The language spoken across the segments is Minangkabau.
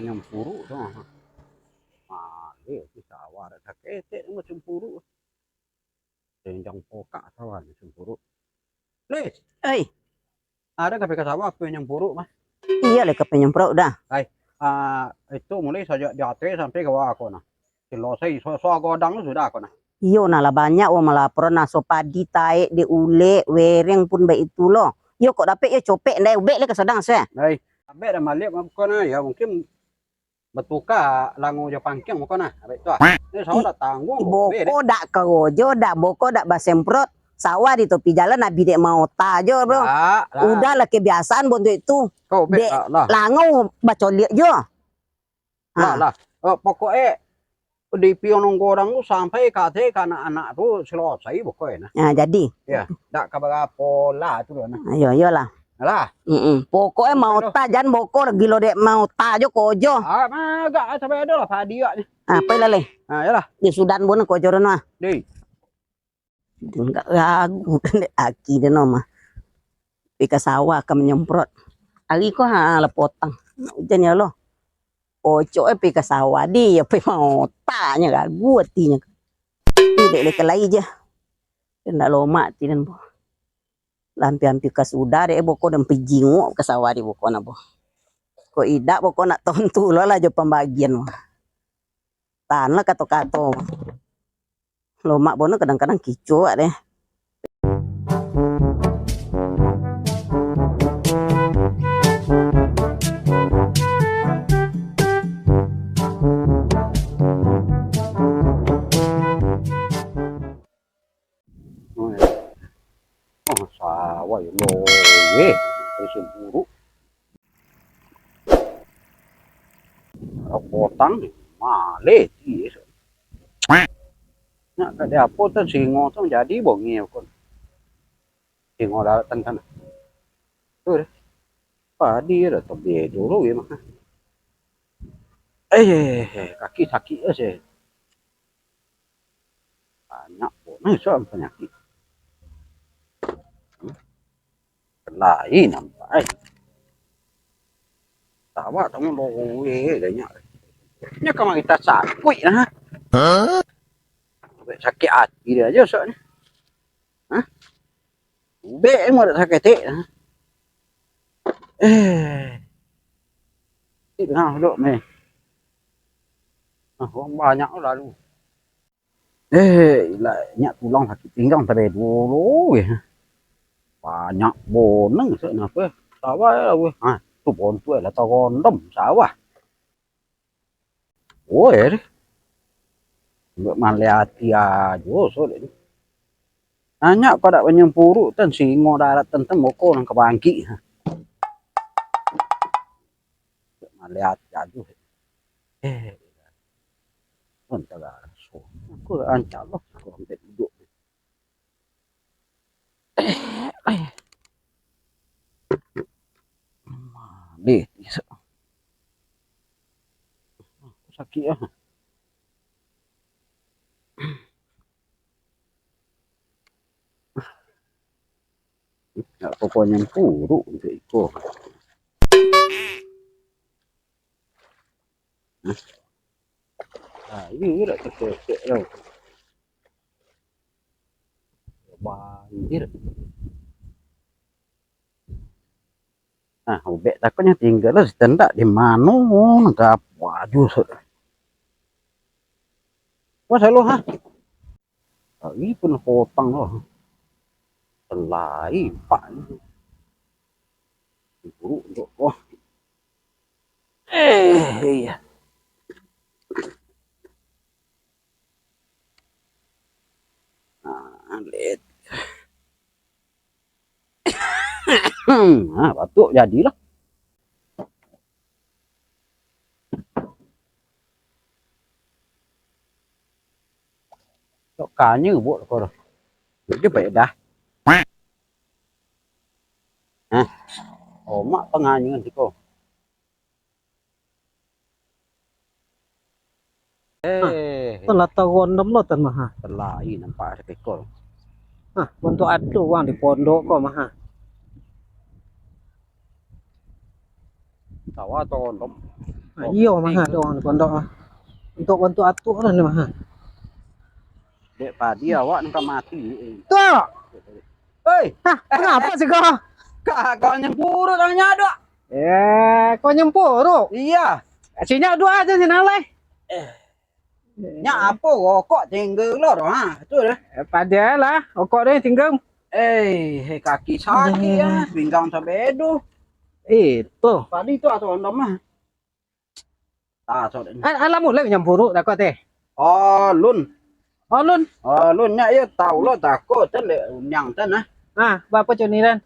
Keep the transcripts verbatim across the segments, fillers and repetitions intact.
Nyampuruk tu. Maleh tu sawah dak saketek namo cempuruk. Renjang pokak sawah ni cempuruk. Leh. Oi. Ada ka pai ka sawah, ka nyampuruk mah. Iyo lah, ka pai nyampuruk dah. Hai. Ah, itu mulai sajak di ateh sampai ka bawah ko nah. Selesai, so, so godang tu sudah ko nah. Iyo nah, lah banyak wong malaporan nah, so padi taek dek ulek, wereng pun baitu lo. Iyo kok dapek yo copek ndai, ubek lah ka sadang se. Hai. Abek dah maliak ko nah, ya mungkin batuka lango jo pangkiang boko nah, abek tu ah. Ni sawah dak tangguang, boko dak karojo, dak boko dak basemprot. Sawah di topi jalan abih dek maota jo, bro. Dak, lah. Udah lah kebiasaan bontuak itu. Kau bek dek lah. Lango bacoliak jo. Lah, ha. Lah. Eh, pokok e, di pion nonggo urang tu sampai ka ateh ka anak-anak tu selesai boko e nah. Ha, jadi. Ya, dak ka barapo lah tu nah. Ayo, iyolah. Alah. Mm-mm. Pokoknyo maota jan boko, gilo dek maota jo kojo. Ah, agak sampai ado lah padi agaknyo. Ah, pai lah leh. Ah, iyolah. Di sudan pun kojo dono ah. Deh. Agak ragu kan dek aki dono mah. Pai ka sawah ka manyemprot. Ari ko ha lah potang. Ujan ya Allah. Pocok e pai ka sawah di, ya pai maota nyo ragu atinyo. Ni dek leka lai je. Ndak lomak ati den, boh. Lah ampia-ampia ka sudah dek boko, den pai jingok ka sawah di boko nah, boh. Kok idak boko nak tontu lo lah jo pambagian, boh. Tahan lah kato-kato. Lomak bono kadang-kadang kicuak deh. Oh, sawah yo lo, weh, isi buruk. Potang ni, maleh ti. Nak ka di apo tu singo tu jadi bongi kon. Singo daratan kan. Tu deh. Padi dah tebih dulu ya mah. Eh, kaki sakit ya sih. Banyak pun so panyakik. Hmm. Lain nampak ai. Tawa tamu loe banyak. Nya kamari tasakuik nah. Sakik ati dia aja sok ni. Hah? Ubek mau dak saketek. Eh. Ih, nah, dok meh. Nah, wong banyak lalu. Eh, ilah, nyak tulang sakit pinggang tadi dulu, weh. Banyak boneng, se, napa? Sawah, weh. Ha, tu bontu lah tarondom sawah. Woi, deh. Buek maleh ati ajo, so, deh. Nanya kau dak manyempuruk, tan singo darat, tan, tan boko nang kabangkik. Buek maleh ati ajo. Eh, pun tagaso. Aku rancak lo, aku ambil duduk. Maleh. Sakik ah. Nak pokoknya buruk untuk iko. Nah, ini dak terkesek tau. Banjir. Nah, ubek takutnya tinggal lah, sitandak di mano, nang ka apa aju, so. Wah, salo, ha? Ari pun potang lo. Selai, pak ni. Buruk untuk, wah. Eh, iya. Nah, let. Nah, batuk jadilah. Tok kanya buat kau dah. Dia baik dah. Hah? Omak panganyuan siko. Eh, tu lah tarondom lo tan maha. Telah, ih, nampak sakekol. Hah, bantuak ado urang di pondok ko maha. Sawah tarondom. Ah, iyo, maha tu urang di pondok mah. Untuak bantuak atuk lah ni maha. Dek padi awak nan ka mati. Tuk! Hei! Hah, kenapa siko? Ka, ka nyampuru tanyo, Dok. Eh, kau nyampuru? Iya. Sinyak dua aja sini, lai. Eh. Nyak apo rokok tingga lo tu, ha? Tu dah. Eh, padialah, rokok tu yang tingga. Eh, hei, kaki sakit ya, pinggang sampai tu. Itu. Padi tu atau ondom mah. Ah, sorry. Al-, alah mulai nyampuru tako teh. Oh, lun. Oh, lun. Oh, lun nyak yo tau lo tako tan dek unyang tan ah. Ah, bapo cuni tan?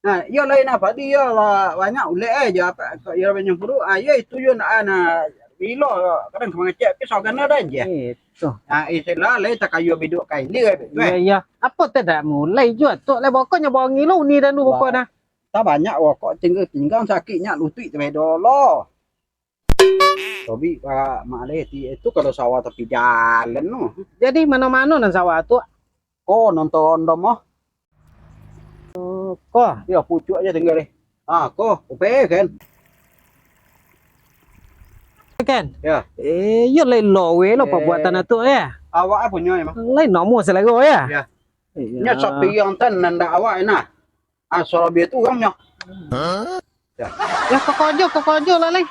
Nah, iyo lain apa di iyo lah banyak ulek eh jo apa kok iyo nyampuru. Ah, iyo itu yo nak ana bilo kadang ka mangecek tapi sogan ado je. Itu. Ah, istilah lain takayo biduk kain ni kan. Iya, iya. Apo teh dak mulai juo tu lah bokoknyo bongi lo uni dan bokok nah. Tak banyak rokok tinggal pinggang sakitnya lutuik tu bedo lo. Tobi ka mak aleh ti itu kalau sawah tapi jalan no. Jadi mano-mano nan sawah tu? Ko nonton domo. Ko. Ya pucuk aja tinggal deh. Ah, ko upe kan? Kan? Ya. Eh, yo lai lowe lo pabuatan tu ya. Awak apa nyo emang? Lai nomo selego ya. Ya. Nya sapi yang tan nan dak awak nah. Ah, Surabaya tu urangnyo. Ya. Ya, kokojo, kokojo lah, lai.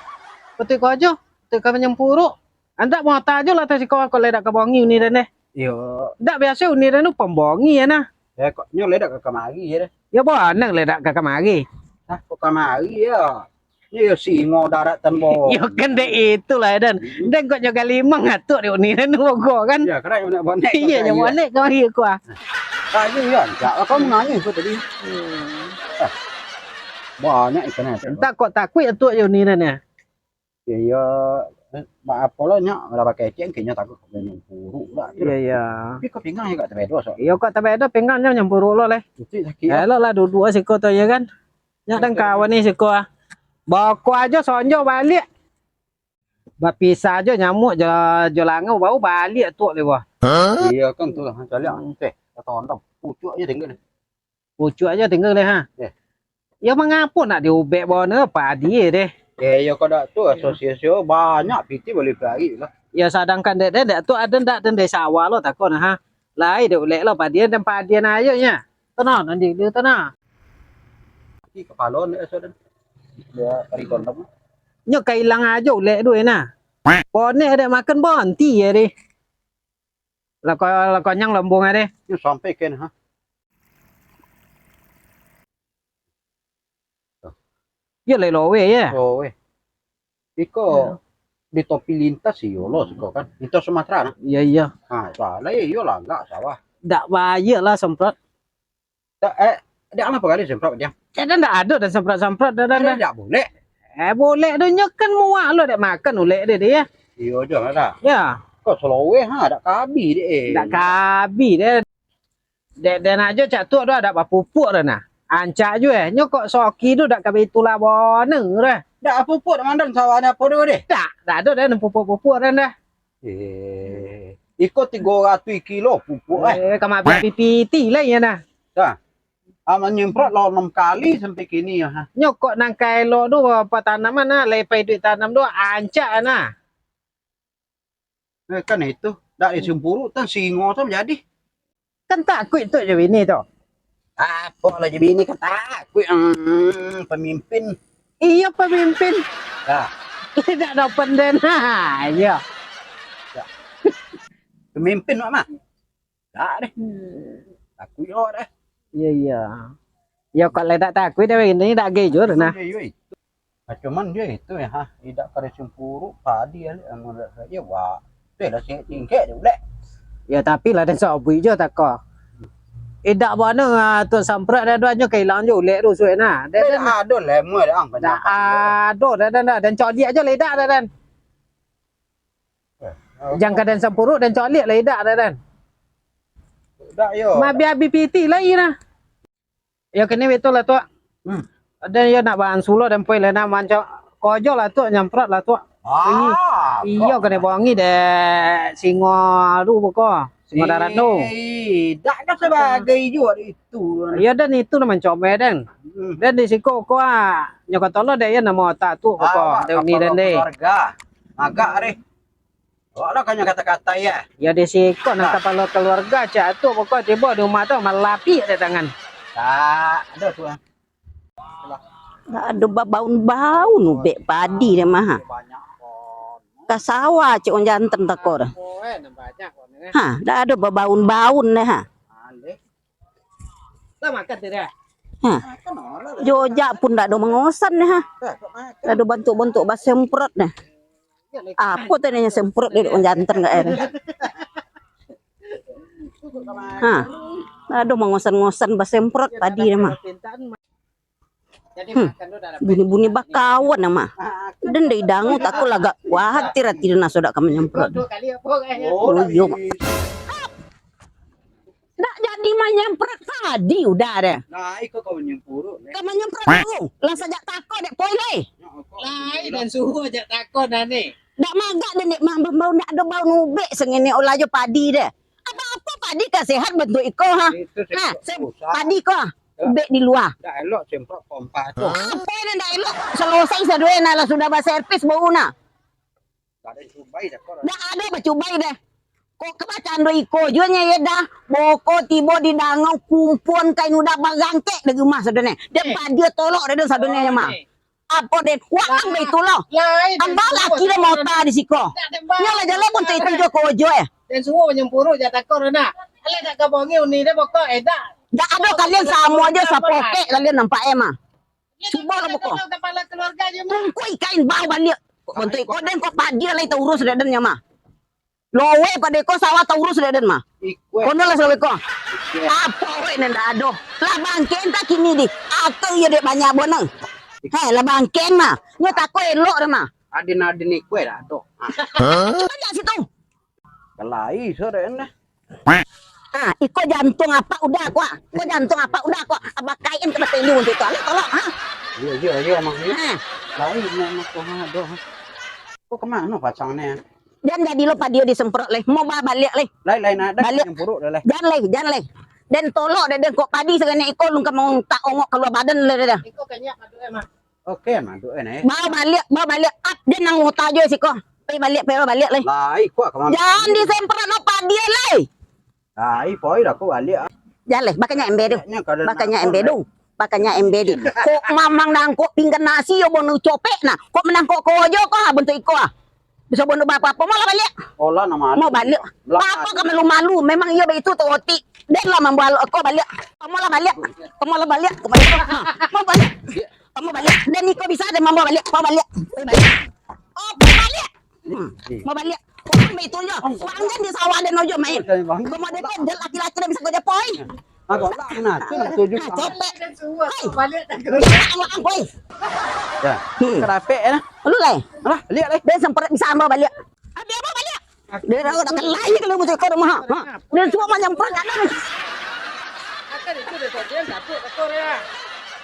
Putih kojo, putih ka manyampuru. Andak mata jo lah tasiko kok lai dak ka bongi uni den deh. Iyo. Dak biaso uni den tu pambongi ya nah. Ya, kok nyo lai dak ka kamari ya deh. Ya, bonang lai dak ka kamari. Hah, kok kamari ya? Iyo, singo darat tan bo. Yo kan dek itulah ya, dan. Den kok nyo galimang atuk dek uni den tu bogo kan. Ya, kadang nak bonek. Iya, nyo bonek kamari aku ah. Kayu ya, jak lah kau mangayuh kau tadi. Hmm. Ah. Banyak ikan aja. Entah kok takuik atuk yo ni dan ya. Ya, ya. Mak apo lo nyak lah pakai ceng kayaknya takut kau nyampuru lah. Iya, iya. Tapi kau pinggang juga terbedo so. Iyo kok terbedo pinggang nyo nyampuru lo leh. Itu sakit. Elok lah duduk siko tu ya kan. Nyak dan kawan ni siko ah. Bako aja sonjo balik. Bapisah aja nyamuk jo, jo langau baru balik tu lewah. Iya kan tu lah caliak. Eh, kata ondom. Pucuk aja tinggal. Pucuk aja tinggal deh ha. Ya. Ya mangapo nak diubek bawa ne padi deh. Ya, ya kau dak tu asosiasi banyak piti boleh bagi lah. Ya sadangkan dek dek tu ada ndak den desa awal lo takon ha. Lai dek ulek lo padi dan padi ayo nya. Tenang nanti dia tenang. Ki kapalo ndak asa den. Dia kari kondom. Nyo ka ilang ajo ulek tu nah. Bonek dek makan bonti ya deh. Lako lako nyang lombong deh. Nyo sampai ken ha. Yo lai lowe ya. Lowe. Iko di topi lintas iyo lo siko kan. Lintas Sumatera nah. Iya iya. Ha, salah iyo lah enggak sawah. Dak bayar lah semprot. Tak eh dak lah pagari semprot dia. Dak dak ado dan semprot-semprot dak dak. Dak boleh. Eh boleh tu nyo kan muak lo dak makan ulek dia dia. Iyo je lah dah. Ya. Kau selowe ha dak kabi deh. Dak kabi deh. Dek den ajo cak tu ado dak bapupuk dah nah. Ancak ju eh. Nyo kok soki tu dak kabi itulah boneng dah. Dak bapupuk dak mandan sawah ni apo tu deh. Dak, dak ado dah pupuk-pupuk dah dah. Eh, iko tigo ratuih kilo pupuk eh. Eh, kama pipiti lah iya nah. Dah. Ah, manyemprot lo enam kali sampai kini ya. Ha. Nyo kok nang kaelo tu patanaman nah, lepai duit tanam tu ancak nah. Eh, kan itu, dak disumpuru tan singo tu jadi. Kan takuik tu je bini tu. Apo lah je bini kan takuik hmm, pemimpin. Iyo pemimpin. Dah. Dak dapat den. Ha, iyo. Pemimpin mak mah. Dak deh. Takuik awak deh. Iya iya. Ya kok lai dak takuik deh ini dak gejur nah. Iya iya. Nah, cuman dia itu ya, ha, idak kada simpuru padi ya, amun dak saja wah. Teh lah singkek dia ulek. Ya tapi lah den sobui jo tako. Idak bana ah, tu samprot dah duanyo ka ilang jo ulek tu suek nah. Dah ado lemah dah ang. Dah ado dah dah dah dan coliak jo lah idak dah dan. Jang ka den sampuru den coliak lah idak dah dan. Dak yo. Mabi-abi piti lai nah. Yo kini betul lah tu. Hmm. Ada yo nak bahan sulo dan poi lah nak manco kojo lah tu nyamprot lah tu. Ah, iyo kena bongi dek singo tu beko. Singok darat tu. Eh, dak ado sabagai juo itu. Iyo, den itu nan mancomeh, den. Hmm. Den di siko ko, ah, nyo kato lo dek iyo namo otak tu, ko, awak dek uni kapalo den deh. Keluarga. Agak deh. Awak lah kanyo kata-kata, ya. Yo, di siko nan kapalo keluarga cak tu, pokok tibo di rumah tu malapik dek tangan. Tak ado tu, ah. Dak ado babaun-baun ubek padi deh mah, ha. Ka sawah cek urang jantan tako dah. Ha, dak ado babaun-baun deh, ha. Ha. Jojak pun dak ado mangosan deh, ha. Dak ado bantuak-bantuak basemprot deh. Apo tadinyo semprot deh, urang jantan gak air. Ha. Dak ado mangosan-ngosan basemprot padi deh mah. Hmm. Bunyi-bunyi bakawan ama. Den dari dangu tako lagak kuatir ati den aso dak ka manyamprot. Oh, iyo, Mak. Dak jadi manyamprot padi udah deh. Lai ko ka manyamprot, eh. Ka manyamprot dulu. Lah sajak tako dek poi lai. Lai den suruah jak tako dah ni. Dak magak den dek mambau, dak ado baun ubek sangini ulah jo padi deh. Apo-apo padi ka sehat bantuak iko, ha? Itu sih. Nah, se-, padi ko, ubek di lua. Dak elok semprot pompa tu. Apo nan dak elok? Selesai sadoe nah, lah sudah baservis baru nah. Dak ado cubai dah, kok. Dak ado bacubai deh. Kok kabacando iko juo nyo ye dah. Boko tibo di dangau kumpuan kain udah barangkek dari rumah sadoe. Dan padi tolok dah sadoe mah. Apo den? Wak ambo itu lo. Ambo laki den mota di siko. Nyo lah jaleh pun itu jo kojo eh. Den suruah manyampuruik jak tako dah. Alah dak ka bongi uni deh pokok eh dak. Dak ado kalian samo ajo sapokek kalian nampak eh mah. Cubo lah pokok. Kepala keluarga je mah. Tungkui kain bau baliak. Kok bantuak iko den kok padi lai taurus dek den nyo mah. Lowe pado iko sawah taurus dek den mah. Kono lah sawah iko. Apo wek nan dak ado. Lah bangkeng tak kini di. Atau iyo dek banyak bonang. Hei, lah bangkeng mah. Nyo tako elok deh mah. Adin-adin iko dak ado. Cubo jak situ. Kalai so dek den dah. Ah, iko jantung apak udah ko ah. Iko jantung apak udah ko. Abah kain ka batelu untuak iko. Alah tolong ha. Iyo iyo iyo mak. Ha. Lai nak mak ko ha doh. Ko ka mano pasang ni? Jan jadi lo padio disemprot leh. Mau ba baliak leh. Lai lai nak dah. Baliak. Yang buruk dah leh. Jan leh, jan leh. Den tolok deh den kok padi sagane iko lun ka mangtak ongok kalua badan leh dah. Iko kanyak maduk eh mah. Oke, maduk eh. Bawa baliak, bawa baliak. Ap den nang uta jo siko. Pai baliak, pai baliak leh. Lai kuat ka mano? Jan disemprot no padio leh. Ai, poi dah ko baliak. Jan leh, bakanyak embe tu. Bakanyak embe tu. Bakanyak embe tu. Kok mamang nangkok pinggan nasi yo bono copek nah. Kok manangkok kojo ko ha bantuak iko ah. Bisa bono bapa apa mau lah baliak. Olah nama. Mau baliak. Apa ka malu-malu. Memang iyo baitu tu otik. Den lah mambual ko baliak. Kamu lah baliak. Kamu lah baliak. Kamu lah baliak. Mau baliak. Kamu baliak. Den iko bisa den mambual baliak. Mau baliak. Oh, mau baliak. Hmm. Mau baliak. Kau itu nyo. Wang jan di sawah den ojo main. Kamu ada tu laki-laki dah bisa kerja poi. Agak lah kena tu lah tujuh. Nah, copek. Hei. Baliak dah. Wang poi. Ya. Hmm. Kerapek ya. Lu lai. Alah, baliak lai. Den semprot bisa ambo baliak. Abi ambo baliak. Den dah nak kelai kalau musuh kau rumah. Ha. Den suruh manyamprot kanan. Akan itu dia tadi yang takut takut ya.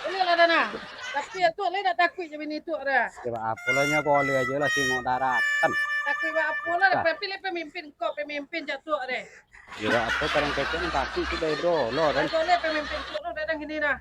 Boleh lah dana. Tapi itu lai nak takut je bini tu dah. Sebab apalah nyo boleh aja lah singok daratan. Takut buat apalah, tapi le pemimpin kok pemimpin jatuh deh. Kiro apo kadang kecek ni pasti tu dari dulu kan. Boleh pemimpin tu dah dah gini dah.